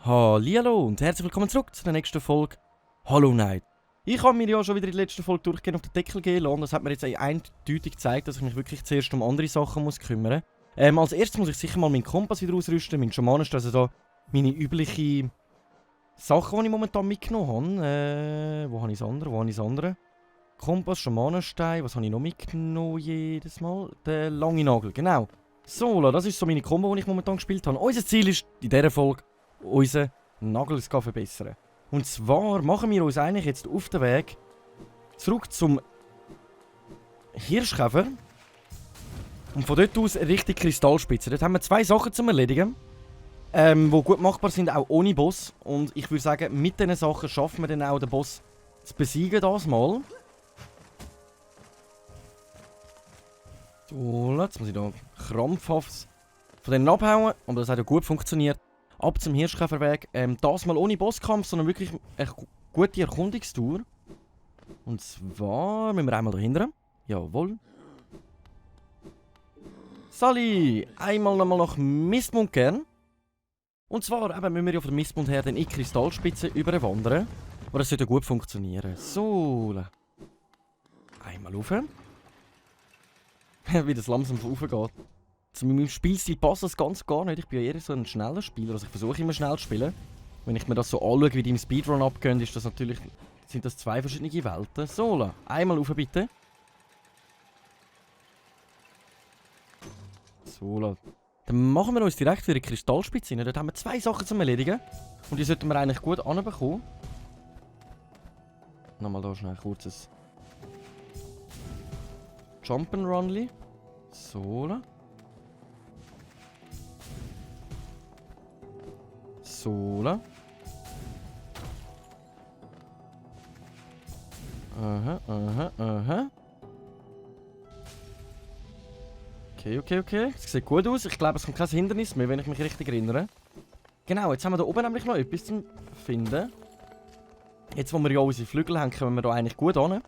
Hallihallo und herzlich willkommen zurück zu der nächsten Folge Hollow Knight. Ich habe mir ja schon wieder in der letzten Folge durchgehend auf den Deckel gehen lassen und das hat mir jetzt eindeutig gezeigt, dass ich mich wirklich zuerst um andere Sachen muss kümmern muss. Als erstes muss ich sicher mal meinen Kompass wieder ausrüsten, meinen Schamanenstein, also da meine üblichen Sachen, die ich momentan mitgenommen habe. Wo habe ich das andere? Kompass, Schamanenstein, was habe ich noch mitgenommen jedes Mal? Der lange Nagel, genau. So, das ist so meine Kombo, die ich momentan gespielt habe. Unser Ziel ist in dieser Folge, unseren Nagel zu verbessern. Und zwar machen wir uns eigentlich jetzt auf den Weg zurück zum Hirschkäfer. Und von dort aus Richtung Kristallspitze. Dort haben wir zwei Sachen zum Erledigen, die gut machbar sind, auch ohne Boss. Und ich würde sagen, mit diesen Sachen schaffen wir dann auch den Boss zu besiegen, das mal. So, jetzt muss ich da krampfhaft von denen abhauen. Aber das hat ja gut funktioniert. Ab zum Hirschkäferweg. Das mal ohne Bosskampf, sondern wirklich eine gute Erkundungstour. Und zwar müssen wir einmal dahinter. Jawohl. Sally! Einmal nochmal nach Mistmund gern. Und zwar eben müssen wir ja von der Mistmund her dann in die Kristallspitze überwandern. Aber das sollte gut funktionieren. So. Einmal rauf. Wie das langsam raufgeht. Zu meinem Spielstil passt das ganz gar nicht. Ich bin ja eher so ein schneller Spieler. Also ich versuche immer schnell zu spielen. Wenn ich mir das so anschaue, wie die im Speedrun abgehen, ist das natürlich, sind das zwei verschiedene Welten. So, einmal rauf bitte. So, dann machen wir uns direkt für die Kristallspitze rein. Dort haben wir zwei Sachen zum Erledigen. Und die sollten wir eigentlich gut anbekommen. Nochmal da schnell ein kurzes Jump'n'Runli. So. So. Aha. Okay. Das sieht gut aus. Ich glaube, es kommt kein Hindernis mehr, wenn ich mich richtig erinnere. Genau, jetzt haben wir da oben nämlich noch etwas zum Finden. Jetzt, wo wir ja unsere Flügel haben, kommen wir da eigentlich gut an.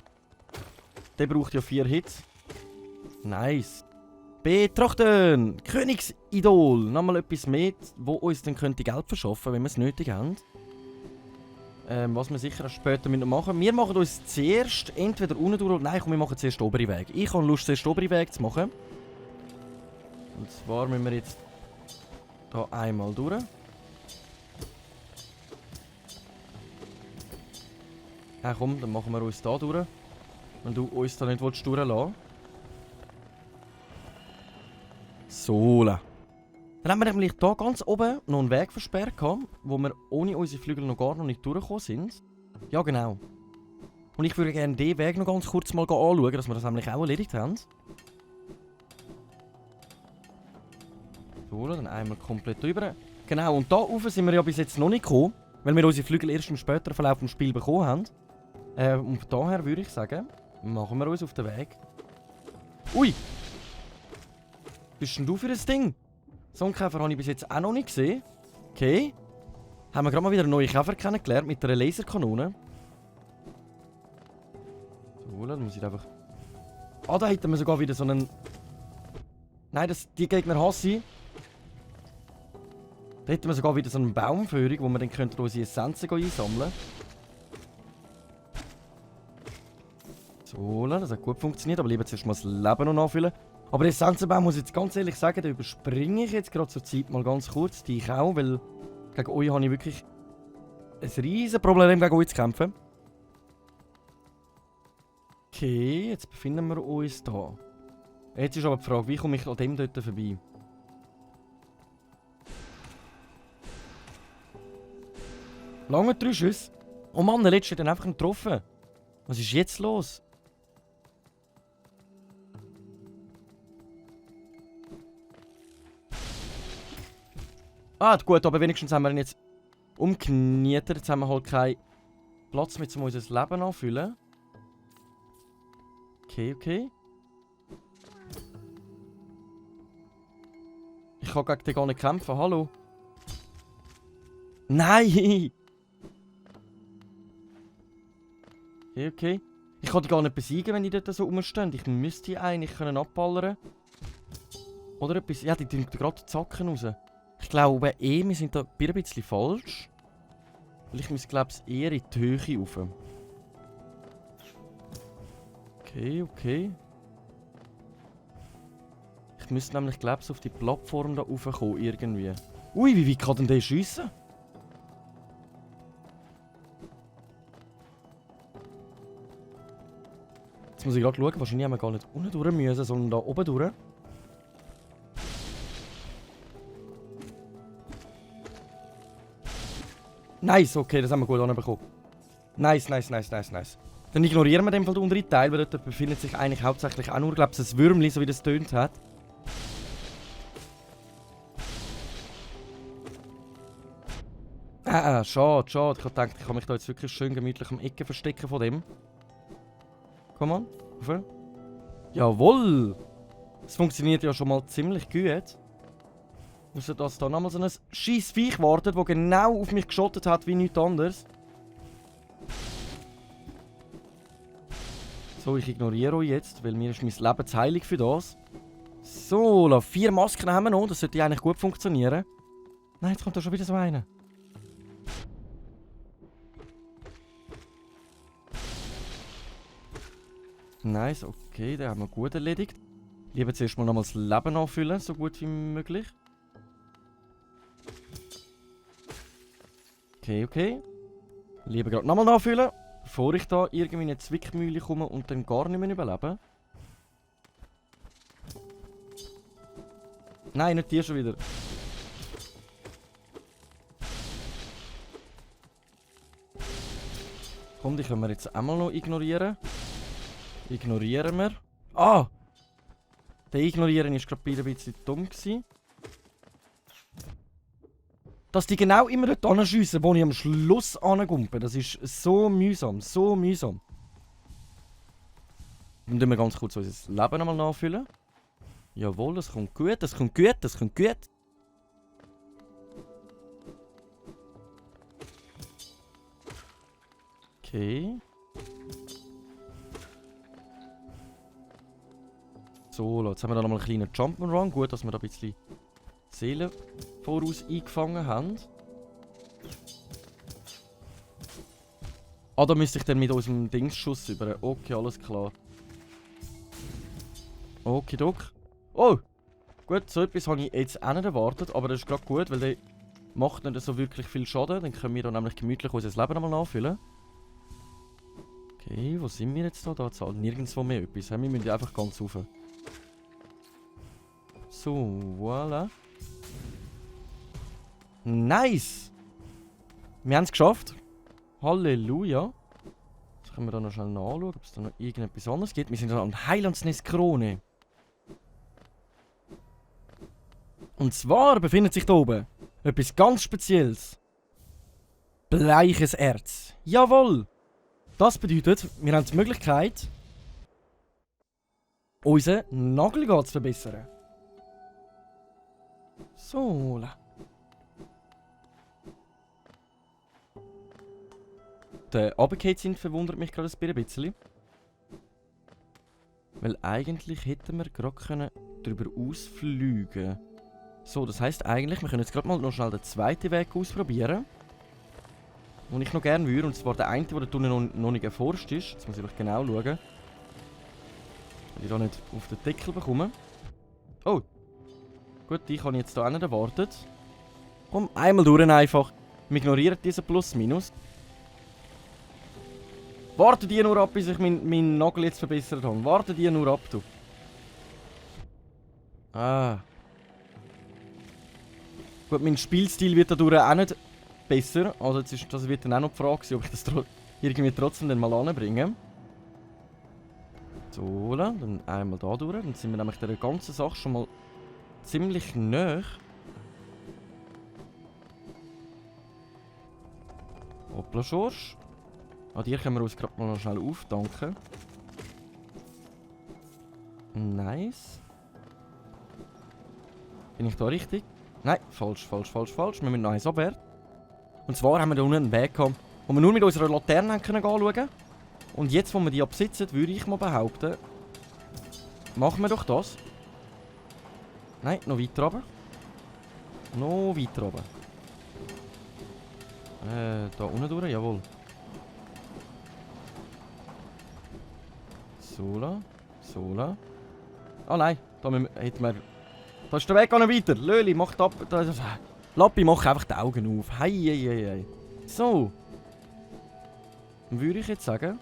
Der braucht ja 4 Hits. Nice. Betrachten! Königsidol! Nochmal etwas mehr, wo uns dann könnte Geld verschaffen, wenn wir es nötig haben. Was wir sicher auch später machen müssen. Wir machen uns zuerst entweder unten durch oder nein, komm, wir machen zuerst den oberen Weg. Ich habe Lust, zuerst den oberen Weg zu machen. Und zwar müssen wir jetzt da einmal durch. Ja komm, dann machen wir uns da durch. Wenn du uns da nicht durchlassen willst. So. Dann haben wir nämlich hier ganz oben noch einen Weg versperrt gehabt, wo wir ohne unsere Flügel noch gar nicht durchgekommen sind. Ja, genau. Und ich würde gerne diesen Weg noch ganz kurz mal anschauen, dass wir das nämlich auch erledigt haben. So, dann einmal komplett drüber. Genau, und da rauf sind wir ja bis jetzt noch nicht gekommen, weil wir unsere Flügel erst im späteren Verlauf des Spiels bekommen haben. Und von daher würde ich sagen, machen wir uns auf den Weg. Ui! Was bist denn du für ein Ding? So einen Käfer habe ich bis jetzt auch noch nicht gesehen. Okay. Haben wir gerade mal wieder einen neuen Käfer kennengelernt mit einer Laserkanone. So, dann muss ich einfach... Ah, da hätten wir sogar wieder so einen... Nein, die Gegner hasse ich. Da hätten wir sogar wieder so eine Baumführung, wo wir dann könnten unsere Essenzen einsammeln. So, das hat gut funktioniert, aber lieber zuerst mal das Leben noch nachfüllen. Aber den Essenzenbaum muss ich jetzt ganz ehrlich sagen, den überspringe ich jetzt gerade zur Zeit mal ganz kurz. Die ich auch, weil gegen euch habe ich wirklich ein riesen Problem, gegen euch zu kämpfen. Okay, jetzt befinden wir uns da. Jetzt ist aber die Frage, wie komme ich an dem dort vorbei? Lange 3 Schüsse. Oh Mann, der letzte hat dann einfach nicht getroffen. Was ist jetzt los? Ah, gut, aber wenigstens haben wir ihn jetzt umgenietet. Jetzt haben wir halt keinen Platz mehr, um unser Leben anzufüllen. Okay. Ich kann gegen den gar nicht kämpfen, hallo? Nein! Okay. Ich kann die gar nicht besiegen, wenn die dort so rumstehen. Ich müsste die eigentlich können abballern. Oder etwas. Ja, die tun gerade die Zacken raus. Ich glaube wir sind da ein bisschen falsch. Weil ich muss, glaube ich, eher in die Höhe rauf. Okay, okay. Ich müsste nämlich, glaube ich, auf die Plattform da raufkommen, irgendwie. Ui, wie weit kann denn der schiessen? Jetzt muss ich gerade schauen, wahrscheinlich haben wir gar nicht unten durch müssen, sondern da oben durch. Nice, okay, das haben wir gut anbekommen. Nice, nice, nice, nice, nice. Dann ignorieren wir den Fall den unteren Teil, weil dort befindet sich eigentlich hauptsächlich auch nur, glaube ich, ein Würmli, so wie das tönt hat. Schade, schade. Ich habe gedacht, ich kann mich da jetzt wirklich schön gemütlich am Ecke verstecken von dem. Komm on, rauf. Jawohl! Das funktioniert ja schon mal ziemlich gut. Außer dass da nochmal so ein scheiß Viech wartet, das genau auf mich geschottet hat wie nichts anderes. So, ich ignoriere euch jetzt, weil mir ist mein Leben zu heilig für das. So, 4 Masken haben wir noch, das sollte eigentlich gut funktionieren. Nein, jetzt kommt da schon wieder so einer. Nice, okay, den haben wir gut erledigt. Lieber zuerst mal nochmal das Leben anfüllen, so gut wie möglich. Okay, okay. Lieber gerade nochmal nachfüllen, bevor ich da irgendwie in eine Zwickmühle komme und dann gar nicht mehr überlebe. Nein, nicht die schon wieder. Komm, die können wir jetzt einmal noch ignorieren. Ignorieren wir. Ah! Der Ignorieren war gerade ein bisschen dumm gewesen. Dass die genau immer dort anschiessen, wo ich am Schluss angumpe. Das ist so mühsam, so mühsam. Dann tun wir ganz kurz unser Leben nochmal nachfüllen. Jawohl, das kommt gut, das kommt gut, das kommt gut. Okay. So, jetzt haben wir da nochmal einen kleinen Jump'n'Run. Gut, dass wir da ein bisschen Seelen voraus eingefangen haben. Ah, da müsste ich dann mit unserem Dingsschuss über. Okay, alles klar. Okay, Doc. Oh! Gut, so etwas habe ich jetzt auch nicht erwartet, aber das ist gerade gut, weil der macht nicht so wirklich viel Schaden. Dann können wir da nämlich gemütlich unser Leben nochmal nachfüllen. Okay, wo sind wir jetzt da? Da zahlt nirgendwo mehr etwas. Wir müssen einfach ganz rauf. So, voilà. Nice! Wir haben es geschafft. Halleluja. Jetzt können wir da noch schnell nachschauen, ob es da noch irgendetwas anderes gibt. Wir sind da an Heilandsnest Krone. Und zwar befindet sich da oben etwas ganz Spezielles. Bleiches Erz. Jawohl! Das bedeutet, wir haben die Möglichkeit, unseren Nagelgard zu verbessern. So. Der runtergefallen sind verwundert mich gerade ein bisschen. Weil eigentlich hätten wir gerade darüber ausfliegen können. So, das heisst eigentlich, wir können jetzt gerade mal noch schnell den zweiten Weg ausprobieren. Den ich noch gerne würde, und zwar der eine, der da unten noch nicht erforscht ist. Jetzt muss ich genau schauen. Weil ich da nicht auf den Deckel bekomme. Oh! Gut, die habe ich jetzt da auch nicht erwartet. Komm, einmal durch einfach. Wir ignorieren diesen Plus-Minus. Warte die nur ab, bis ich meinen Nagel jetzt verbessert habe. Warte die nur ab, du. Ah. Gut, mein Spielstil wird dadurch auch nicht besser. Also jetzt ist, das wird dann auch noch die Frage, ob ich das irgendwie trotzdem dann mal anbringe. So, dann einmal da durch. Dann sind wir nämlich der ganzen Sache schon mal ziemlich nahe. Hoppla, Schorsch. An dir können wir uns gerade mal noch schnell aufdanken. Nice. Bin ich da richtig? Nein, falsch, falsch, falsch, falsch. Wir müssen noch eins abwärts. Und zwar haben wir da unten einen Weg gehabt, wo wir nur mit unserer Laterne anschauen können. Und jetzt, wo wir die absitzen, würde ich mal behaupten, machen wir doch das. Nein, noch weiter runter. Noch weiter runter. Da unten durch, jawohl. So, so. Ah nein, da hätten wir... Da ist der Weg gar nicht weiter. Löli, mach ab... Lappi, mach einfach die Augen auf. Hei, hei, hei, hei. So. Dann würde ich jetzt sagen...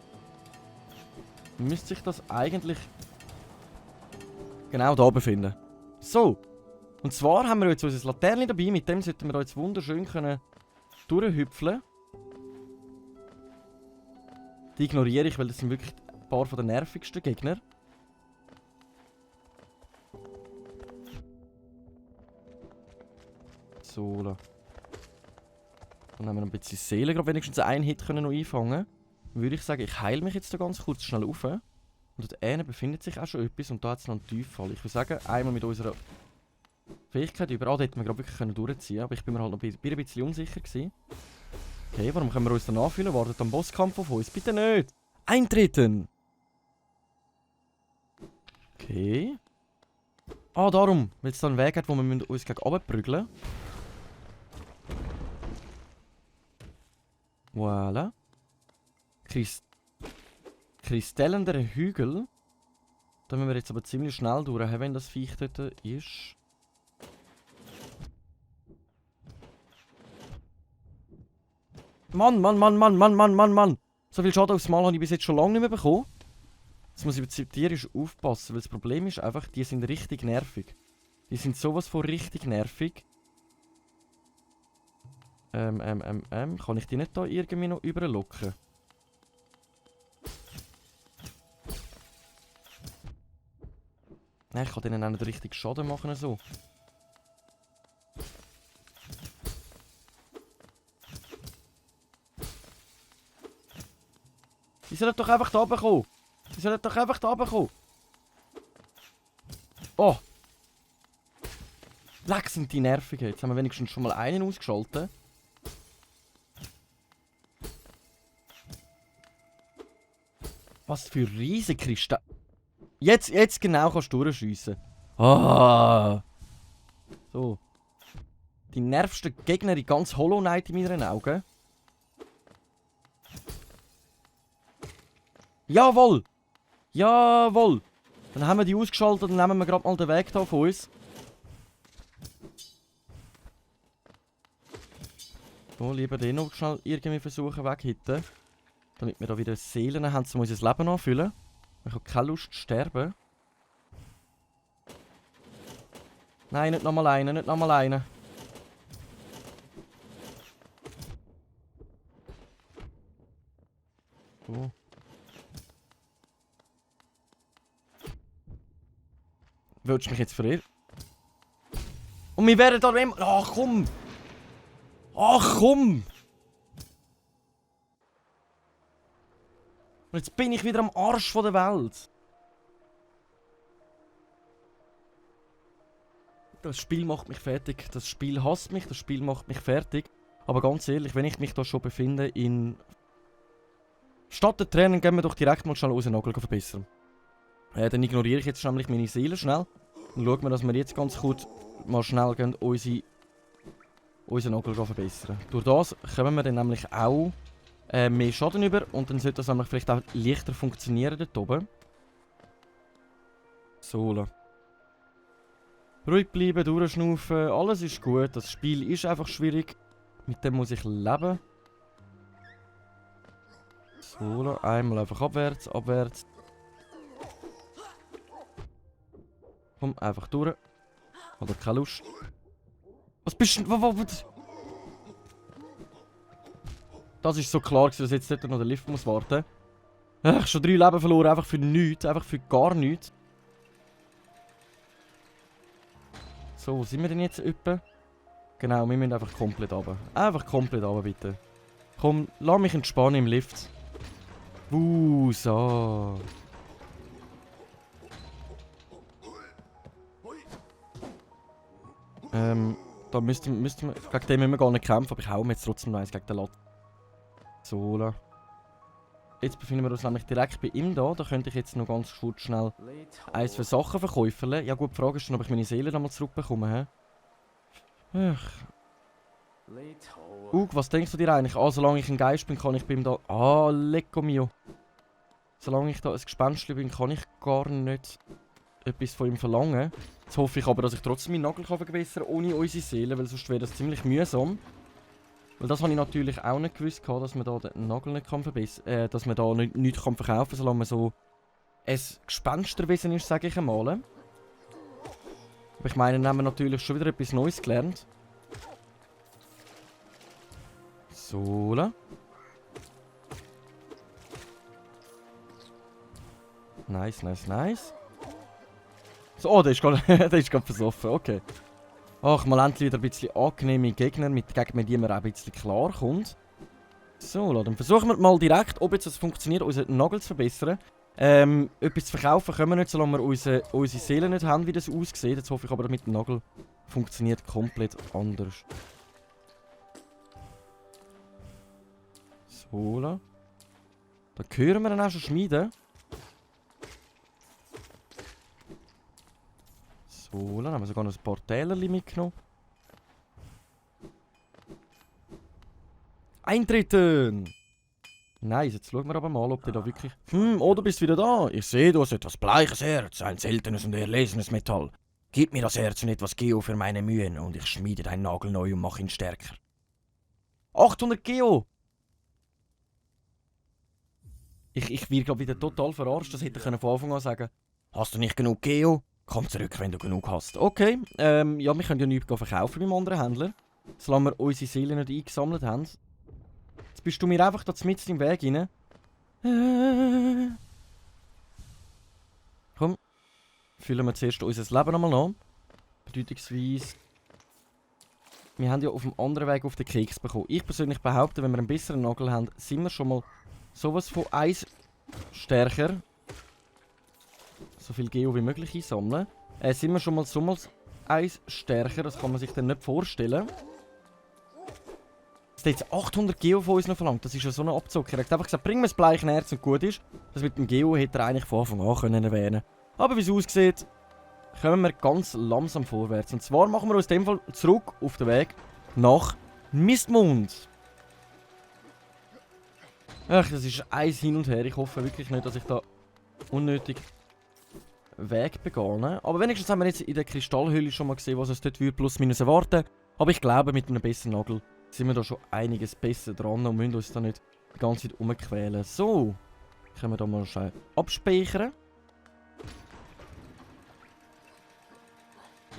Müsste sich das eigentlich... Genau da befinden. So. Und zwar haben wir jetzt unser Laterne dabei. Mit dem sollten wir jetzt wunderschön können durchhüpfeln. Die ignoriere ich, weil das sind wirklich ein paar von den nervigsten Gegner. So. Dann haben wir ein bisschen Seele, gerade wenigstens einen Hit können noch einfangen. Dann würde ich sagen, ich heile mich jetzt da ganz kurz schnell auf. Und dort hinten befindet sich auch schon etwas und da hat es noch einen Tieffall. Ich würde sagen, einmal mit unserer Fähigkeit über. Ah, da hätten wir gerade wirklich durchziehen können, aber ich bin mir halt noch ein bisschen unsicher gewesen. Okay, warum können wir uns dann anfühlen? Wartet am Bosskampf auf uns? Bitte nicht! Eintreten! Okay. Ah, darum, weil es da einen Weg hat, wo wir uns gegen oben prügeln. Voilà. Kristellender Hügel. Da müssen wir jetzt aber ziemlich schnell durch, wenn das Viech dort ist. Mann! So viel Schaden aufs Mal habe ich bis jetzt schon lange nicht mehr bekommen. Jetzt muss ich bei tierisch aufpassen, weil das Problem ist einfach, die sind richtig nervig. Die sind sowas von richtig nervig. Kann ich die nicht da irgendwie noch überlocken? Nein, ich kann denen auch nicht richtig Schaden machen, so. Die sollen doch einfach da runterkommen. Die sollen doch einfach da runterkommen. Oh! Leck sind die nervig. Jetzt haben wir wenigstens schon mal einen ausgeschaltet. Was für riesige Kristalle. Jetzt genau kannst du durchschiessen. Ah! So. Die nervigsten Gegner in ganz Hollow Knight in meinen Augen. Jawohl! Jawohl! Dann haben wir die ausgeschaltet und nehmen wir gerade mal den Weg hier von uns. So, lieber den noch schnell irgendwie versuchen wegzuhitten. Damit wir da wieder Seelen haben, um unser Leben anfüllen. Ich habe keine Lust zu sterben. Nein, nicht nochmal einen, nicht nochmal einen. So. Willst du mich jetzt verirren? Und wir werden da immer... Ach komm! Ach komm! Und jetzt bin ich wieder am Arsch von der Welt. Das Spiel macht mich fertig. Das Spiel hasst mich, das Spiel macht mich fertig. Aber ganz ehrlich, wenn ich mich da schon befinde in... Statt der Tränen gehen wir doch direkt mal schnell unseren Nagel verbessern. Dann ignoriere ich jetzt nämlich meine Seele schnell. Und schauen wir, dass wir jetzt ganz kurz mal schnell gehen, unseren Nagel verbessern. Durch das kommen wir dann nämlich auch mehr Schaden über und dann sollte das nämlich vielleicht auch leichter funktionieren dort oben. So. Ruhig bleiben, durchschnaufen, alles ist gut. Das Spiel ist einfach schwierig. Mit dem muss ich leben. So, einmal einfach abwärts, abwärts. Komm, einfach durch. Hat er keine Lust. Was bist du? Was? Das ist so klar, dass jetzt nicht noch der Lift muss warten. Ach, schon 3 Leben verloren, einfach für nichts, einfach für gar nichts. So, wo sind wir denn jetzt etwa? Genau, wir müssen einfach komplett runter. Einfach komplett runter, bitte. Komm, lass mich entspannen im Lift. So. Da müssten wir, gegen den müssen wir gar nicht kämpfen, aber ich hau mir jetzt trotzdem noch eins gegen den Lat. So. Jetzt befinden wir uns nämlich direkt bei ihm da. Da könnte ich jetzt noch ganz kurz schnell eins für Sachen verkaufen. Ja gut, die Frage ist dann, ob ich meine Seele nochmal zurückbekomme. Ach. Was denkst du dir eigentlich? Ah, solange ich ein Geist bin, kann ich bei ihm da... Ah, lecco mio. Solange ich da ein Gespenst bin, kann ich gar nicht etwas von ihm verlangen. Jetzt hoffe ich aber, dass ich trotzdem meinen Nagel verbessern kann, ohne unsere Seele, weil sonst wäre das ziemlich mühsam. Weil das habe ich natürlich auch nicht gewusst, dass man da den Nagel nicht verbessern kann, dass man da nichts verkaufen kann, solange man so ein Gespensterwesen ist, sage ich einmal. Aber ich meine, dann haben wir natürlich schon wieder etwas Neues gelernt. So. Nice, nice, nice. So, oh, der ist gerade versoffen, okay. Ach, mal endlich wieder ein bisschen angenehme Gegner, gegen die man auch ein bisschen klarkommt. So, dann versuchen wir mal direkt, ob jetzt es funktioniert, unseren Nagel zu verbessern. Etwas zu verkaufen können wir nicht, solange wir unsere Seele nicht haben, wie das aussieht. Jetzt hoffe ich aber, dass mit dem Nagel funktioniert komplett anders. So, da hören wir dann auch schon schmieden. So, dann haben wir sogar noch ein paar Tälerchen mitgenommen. Eintreten! Nice, jetzt schauen wir aber mal, ob der da wirklich... Oh, du bist wieder da. Ich sehe, du hast etwas bleiches Herz, ein seltenes und erlesenes Metall. Gib mir das Herz und etwas Geo für meine Mühen und ich schmiede deinen Nagel neu und mache ihn stärker. 800 Geo! Ich werde glaube wieder total verarscht, das hätte ich von Anfang an sagen. Hast du nicht genug Geo? Komm zurück, wenn du genug hast. Okay, ja, wir können ja nichts verkaufen beim anderen Händler. Solange wir unsere Seelen nicht eingesammelt haben. Jetzt bist du mir einfach da mitten im Weg rein. Komm, füllen wir zuerst unser Leben nochmal nach. Bedeutungsweise... Wir haben ja auf dem anderen Weg auf den Keks bekommen. Ich persönlich behaupte, wenn wir einen besseren Nagel haben, sind wir schon mal sowas von Eis stärker. So viel Geo wie möglich einsammeln. Sind wir schon mal so Eis stärker, das kann man sich dann nicht vorstellen. Dass der jetzt 800 Geo von uns noch verlangt, das ist ja so ein Abzug. Er hat einfach gesagt, bring mir das bleiche Herz und gut ist. Das mit dem Geo hätte er eigentlich von Anfang an können erwähnen. Aber wie es aussieht, kommen wir ganz langsam vorwärts. Und zwar machen wir uns in dem Fall zurück auf den Weg nach Mistmund. Ach, das ist eins hin und her. Ich hoffe wirklich nicht, dass ich da unnötig Weg begangen. Aber wenigstens haben wir jetzt in der Kristallhülle schon mal gesehen, was es dort plus minus erwarten. Aber ich glaube, mit einem besseren Nagel sind wir da schon einiges besser dran und müssen uns da nicht die ganze Zeit rumquälen. So, können wir da mal schnell abspeichern.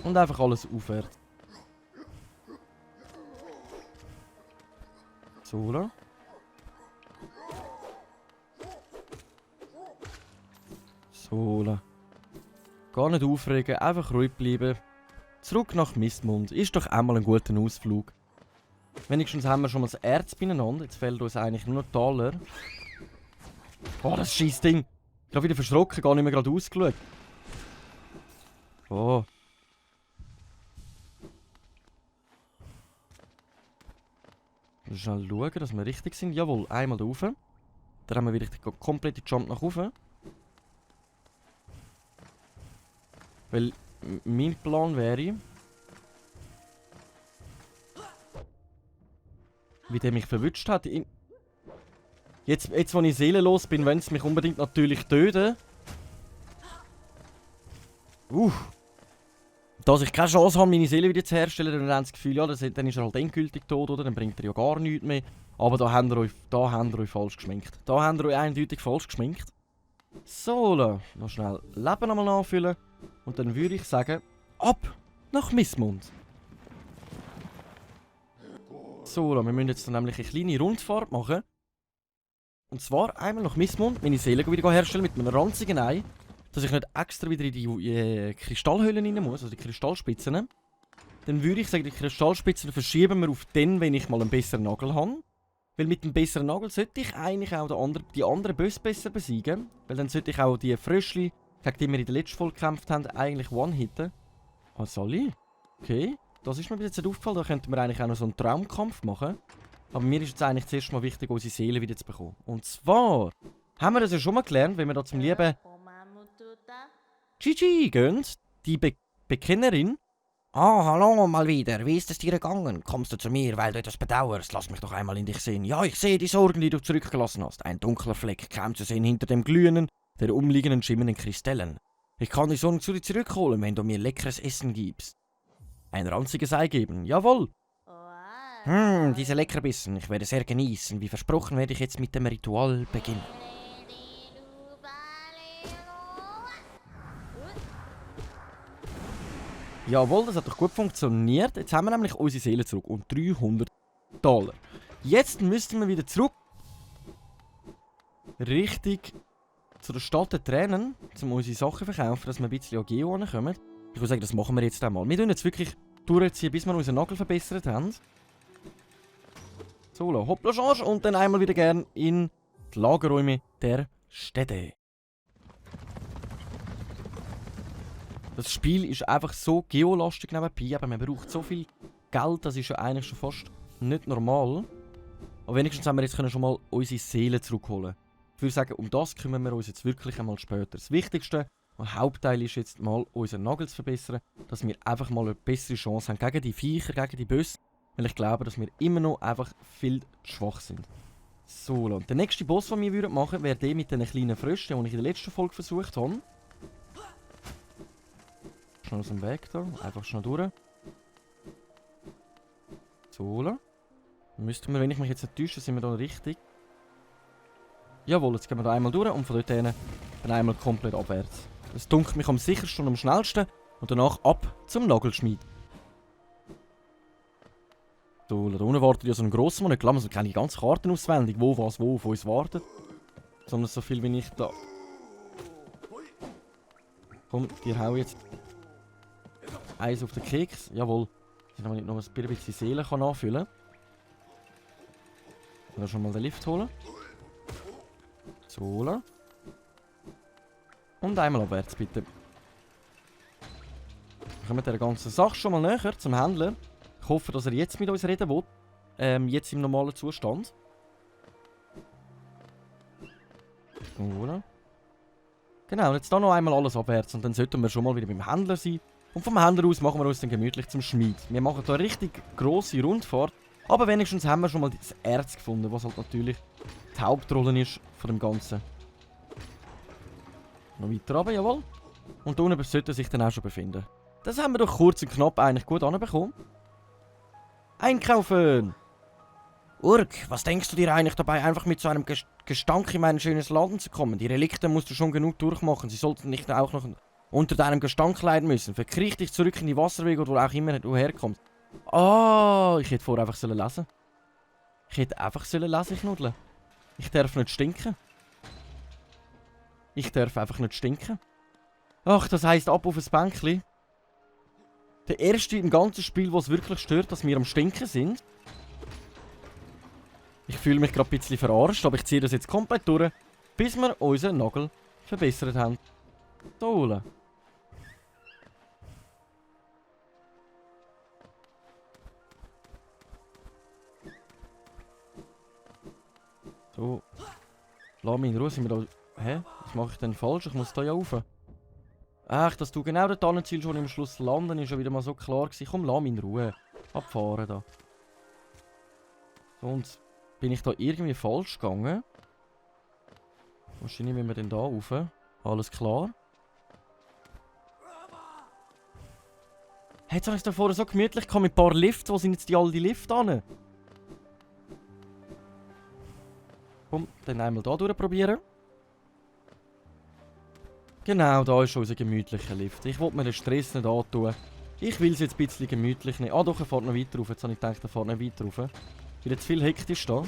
Und einfach alles aufwärts. So, da. So, da. Gar nicht aufregen, einfach ruhig bleiben. Zurück nach Mistmund. Ist doch einmal ein guter Ausflug. Wenigstens haben wir schon mal das Erz beieinander. Jetzt fehlt uns eigentlich nur noch Taler. Oh, das Scheissding. Ich habe wieder verschrocken, gar nicht mehr gerade ausgeschaut. Oh. Schnell schauen, dass wir richtig sind. Jawohl, einmal da rauf. Dann haben wir wieder den kompletten Jump nach oben. Weil mein Plan wäre, wie der mich verwünscht hat. Jetzt wo ich seelenlos bin, wenn es mich unbedingt natürlich töten. Dass ich keine Chance habe, meine Seele wieder zu herstellen, dann haben sie das Gefühl, ja, dann ist er halt endgültig tot, oder? Dann bringt er ja gar nichts mehr. Aber da habt ihr euch falsch geschminkt. Da habt ihr euch eindeutig falsch geschminkt. So, noch schnell Leben einmal nachfüllen. Und dann würde ich sagen, ab nach Mistmund. So, wir müssen jetzt dann nämlich eine kleine Rundfahrt machen. Und zwar einmal nach Mistmund, meine Seele wieder herstellen mit einem ranzigen Ei. Dass ich nicht extra wieder in die Kristallhöhlen rein muss, also die Kristallspitzen. Dann würde ich sagen, die Kristallspitzen verschieben wir auf den, wenn ich mal einen besseren Nagel habe. Weil mit dem besseren Nagel sollte ich eigentlich auch die anderen Boss besser besiegen. Weil dann sollte ich auch die Fröschli, gegen die wir in der letzten Folge gekämpft haben, eigentlich one-hitten. Ah, soll ich? Okay. Das ist mir bis jetzt nicht aufgefallen. Da könnten wir eigentlich auch noch so einen Traumkampf machen. Aber mir ist jetzt eigentlich zuerst mal wichtig, unsere Seele wieder zu bekommen. Und zwar haben wir das ja schon mal gelernt, wenn wir da zum lieben Gigi gehen, die Bekennerin. Ah, hallo mal wieder. Wie ist es dir gegangen? Kommst du zu mir, weil du etwas bedauerst? Lass mich doch einmal in dich sehen. Ja, ich sehe die Sorgen, die du zurückgelassen hast. Ein dunkler Fleck, kaum zu sehen hinter dem Glühenden der umliegenden schimmernden Kristallen. Ich kann die Sorgen zu dir zurückholen, wenn du mir leckeres Essen gibst. Ein ranziges Ei geben, jawohl. Diese Leckerbissen, ich werde sehr genießen. Wie versprochen werde ich jetzt mit dem Ritual beginnen. Jawohl, das hat doch gut funktioniert. Jetzt haben wir nämlich unsere Seele zurück und $300. Jetzt müssten wir wieder zurück. Richtig zu der Stadt der Tränen, um unsere Sachen zu verkaufen, dass wir ein bisschen an Geo ankommen. Ich würde sagen, das machen wir jetzt einmal. Wir tun jetzt wirklich durchziehen, bis wir unseren Nagel verbessert haben. So, hoppla Charge und dann einmal wieder gern in die Lagerräume der Städte. Das Spiel ist einfach so geolastig nebenbei, aber man braucht so viel Geld, das ist ja eigentlich schon fast nicht normal. Aber wenigstens haben wir jetzt schon mal unsere Seele zurückholen. Ich würde sagen, um das kümmern wir uns jetzt wirklich einmal später. Das Wichtigste und Hauptteil ist jetzt mal, unseren Nagel zu verbessern, dass wir einfach mal eine bessere Chance haben gegen die Viecher, gegen die Böse. Weil ich glaube, dass wir immer noch einfach viel zu schwach sind. So, und der nächste Boss, den wir machen würden, wäre der mit den kleinen Fröschen, den ich in der letzten Folge versucht habe. Schnell aus dem Weg da, einfach schnell durch. So, müssten wir, wenn ich mich jetzt nicht täusche, sind wir da richtig. Jawohl, jetzt gehen wir da einmal durch und von dort hin dann einmal komplett abwärts. Das dunkelt mich am sichersten und am schnellsten und danach ab zum Nagelschmied. So, da unten wartet ja so ein grosser Mann. Ich glaube, man keine ganzen Karten auswendig, wo was wo auf uns wartet. Sondern so viel wie ich da. Komm, dir hau jetzt eins auf den Keks. Jawohl. Damit ich noch ein bisschen Seele kann anfüllen kann. Dann schon mal den Lift holen. So. Und einmal abwärts, bitte. Wir kommen der ganzen Sache schon mal näher zum Händler. Ich hoffe, dass er jetzt mit uns reden will. Jetzt im normalen Zustand. Oder? Genau, jetzt hier noch einmal alles abwärts und dann sollten wir schon mal wieder beim Händler sein. Und vom Händler aus machen wir uns dann gemütlich zum Schmied. Wir machen hier eine richtig grosse Rundfahrt. Aber wenigstens haben wir schon mal das Erz gefunden, was halt natürlich die Hauptrolle ist von dem Ganzen. Noch weiter runter, jawohl. Und da unten sollte er sich dann auch schon befinden. Das haben wir doch kurz und knapp eigentlich gut anbekommen. Einkaufen! Urk, was denkst du dir eigentlich dabei, einfach mit so einem Gestank in mein schönes Laden zu kommen? Die Relikte musst du schon genug durchmachen. Sie sollten nicht auch noch unter deinem Gestank leiden müssen. Verkriech dich zurück in die Wasserwege oder wo auch immer du herkommst. Ah, ich hätte vorher einfach lesen sollen. Ich hätte einfach lesen, Knuddel. Ich darf nicht stinken. Ich darf einfach nicht stinken. Ach, das heisst ab auf ein Bänkli. Der erste im ganzen Spiel, wo es wirklich stört, dass wir am Stinken sind. Ich fühle mich gerade ein bisschen verarscht, aber ich ziehe das jetzt komplett durch, bis wir unseren Nagel verbessert haben. So. So. Lass mich in Ruhe, sind wir da... Hä? Was mache ich denn falsch? Ich muss da ja rauf. Ach, dass du genau dort anzielst, schon im Schluss landen, ist ja wieder mal so klar gewesen. Komm, lass mich in Ruhe. Abfahren da. Sonst bin ich da irgendwie falsch gegangen. Wahrscheinlich müssen wir denn da rauf. Alles klar. Hey, jetzt habe ich es da vorne so gemütlich gehabt mit ein paar Lifts. Wo sind jetzt die all die Lifte an? Komm, dann einmal da durchprobieren. Genau, da ist schon unser gemütlicher Lift. Ich wollte mir den Stress nicht antun. Ich will es jetzt ein bisschen gemütlich nehmen. Ah doch, er fährt noch weiter rauf. Jetzt habe ich gedacht, er fährt noch weiter rauf. Wird jetzt viel hektisch da.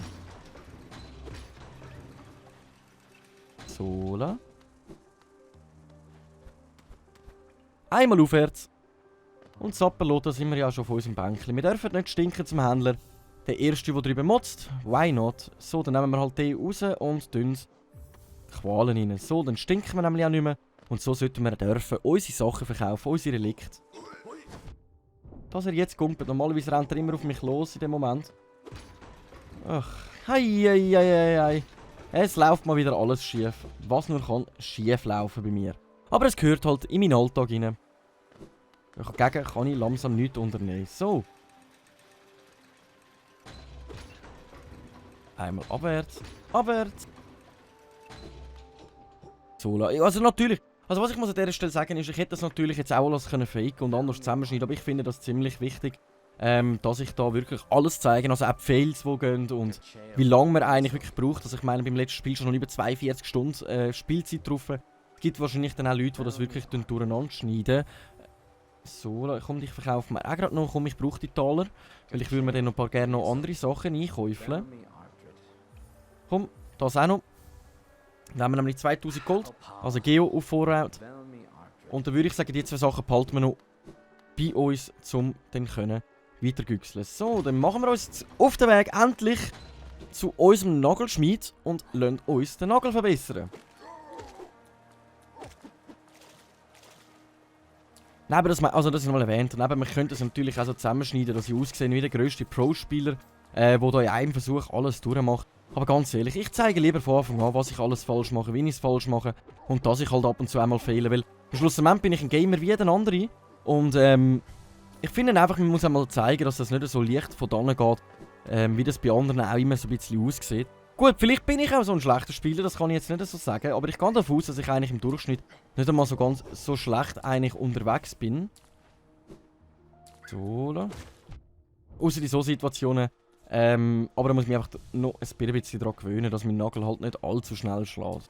So. Einmal aufwärts. Und zappelot, da sind wir ja schon auf unserem Bänkchen. Wir dürfen nicht stinken zum Händler. Der erste, der drüber motzt, why not? So, dann nehmen wir halt den raus und tun Qualen rein. So, dann stinken wir nämlich auch nicht mehr. Und so sollten wir dürfen unsere Sachen verkaufen, unsere Relikte. Dass er jetzt kommt, normalerweise rennt er immer auf mich los in dem Moment. Ach, hei. Es läuft mal wieder alles schief. Was nur kann schief laufen bei mir. Aber es gehört halt in meinen Alltag rein. Dagegen kann ich langsam nichts unternehmen. So. Einmal abwärts. Abwärts. So, also natürlich. Also was ich muss an dieser Stelle sagen ist, ich hätte das natürlich jetzt auch alles faken und anders zusammenschneiden, aber ich finde das ziemlich wichtig, dass ich da wirklich alles zeige, also auch die Fails, die gehen und wie lange man eigentlich wirklich braucht. Also ich meine, beim letzten Spiel schon noch über 42 Stunden Spielzeit drauf. Es gibt wahrscheinlich dann auch Leute, die das wirklich durcheinander schneiden. So, komm, ich verkaufe mir auch gerade noch, komm, ich brauche die Taler, weil ich würde mir dann noch gerne noch andere Sachen einkaufen. Komm, das auch noch. Dann haben wir nämlich 2000 Gold, also Geo auf Vorrat. Und dann würde ich sagen, die zwei Sachen behalten wir noch bei uns, um dann können weitergüchseln. So, dann machen wir uns jetzt auf den Weg endlich zu unserem Nagelschmied und lassen uns den Nagel verbessern. Neben das, also das ist nochmal erwähnt, neben, man könnte es natürlich auch so zusammenschneiden, dass ich aussehe wie der grösste Pro-Spieler, der da in einem Versuch alles durchmacht. Aber ganz ehrlich, ich zeige lieber von Anfang an, was ich alles falsch mache, wie ich es falsch mache und dass ich halt ab und zu einmal fehle, weil am Schlussendlich bin ich ein Gamer wie jeder andere und ich finde einfach, man muss einmal zeigen, dass das nicht so leicht von dannen geht, wie das bei anderen auch immer so ein bisschen aussieht. Gut, vielleicht bin ich auch so ein schlechter Spieler, das kann ich jetzt nicht so sagen, aber ich gehe davon aus, dass ich eigentlich im Durchschnitt nicht einmal so ganz so schlecht eigentlich unterwegs bin. So, da. Außer in so Situationen. Aber da muss ich mich einfach noch ein bisschen daran gewöhnen, dass mein Nagel halt nicht allzu schnell schlägt.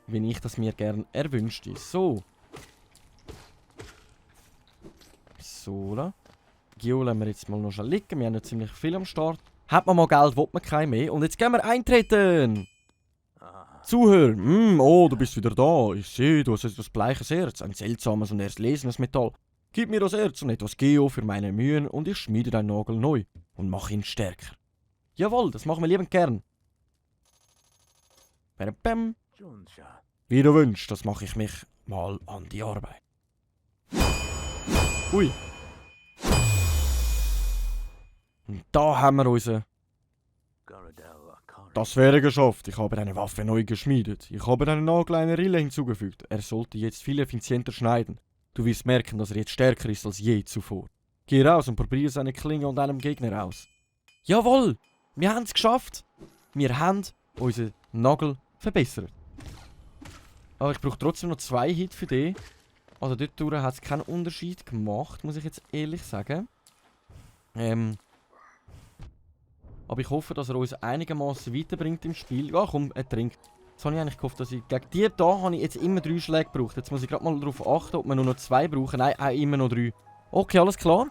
Wie ich das mir gerne erwünschte. So. So, da. Geo lassen wir jetzt mal noch schnell liegen. Wir haben ja ziemlich viel am Start. Hat man mal Geld, will man kein mehr. Und jetzt gehen wir eintreten. Zuhörer. Oh, du bist wieder da. Ich sehe, du hast etwas bleiches Erz. Ein seltsames und erst lesenes Metall. Gib mir das Erz und etwas Geo für meine Mühen und ich schmiede deinen Nagel neu und mache ihn stärker. Jawohl, das machen wir liebend gern. Bam. Wie du wünschst, das mache ich mich mal an die Arbeit. Ui. Und da haben wir unseren... Das wäre geschafft. Ich habe deine Waffe neu geschmiedet. Ich habe deinen Nagel eine Rille hinzugefügt. Er sollte jetzt viel effizienter schneiden. Du wirst merken, dass er jetzt stärker ist als je zuvor. Geh raus und probiere seine Klinge und einem Gegner aus. Jawohl! Wir haben es geschafft! Wir haben unseren Nagel verbessert. Aber ich brauche trotzdem noch 2 Hits für den. Also dort hat es keinen Unterschied gemacht, muss ich jetzt ehrlich sagen. Aber ich hoffe, dass er uns einigermaßen weiterbringt im Spiel. Ja komm, er trinkt. Jetzt habe ich eigentlich gehofft, dass ich... Gegen die da habe ich jetzt immer 3 Schläge gebraucht. Jetzt muss ich gerade mal darauf achten, ob wir nur noch 2 brauchen. Nein, auch immer noch 3. Okay, alles klar.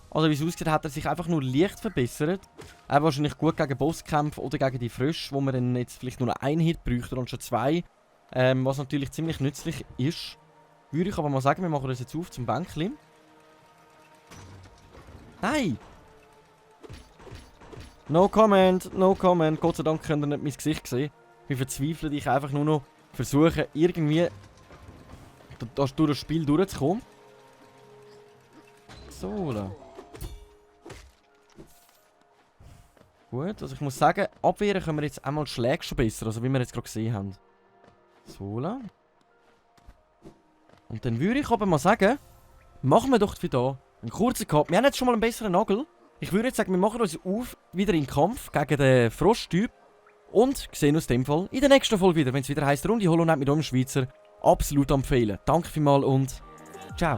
Also wie es aussieht, hat er sich einfach nur leicht verbessert. Er wahrscheinlich gut gegen Bosskämpfe oder gegen die Frösche, wo man dann jetzt vielleicht nur noch 1 Hit bräuchte und schon 2. Was natürlich ziemlich nützlich ist. Würde ich aber mal sagen, wir machen das jetzt auf zum Bänkchen. Nein! No comment, no comment. Gott sei Dank könnt ihr nicht mein Gesicht sehen. Wie verzweifelt ich einfach nur noch versuche, irgendwie durch das Spiel durchzukommen. So, da. Gut, also ich muss sagen, abwehren können wir jetzt einmal Schläge schon besser, also wie wir jetzt gerade gesehen haben. So, da. Und dann würde ich aber mal sagen, machen wir doch wieder einen kurzen Cut. Wir haben jetzt schon mal einen besseren Nagel. Ich würde jetzt sagen, wir machen uns auf wieder in den Kampf gegen den Frosttyp. Und sehen uns in dem Fall in der nächsten Folge wieder, wenn es wieder heisst, Runde Hollow Knight mit eurem Schweizer. Absolut empfehlen. Danke vielmals und ciao.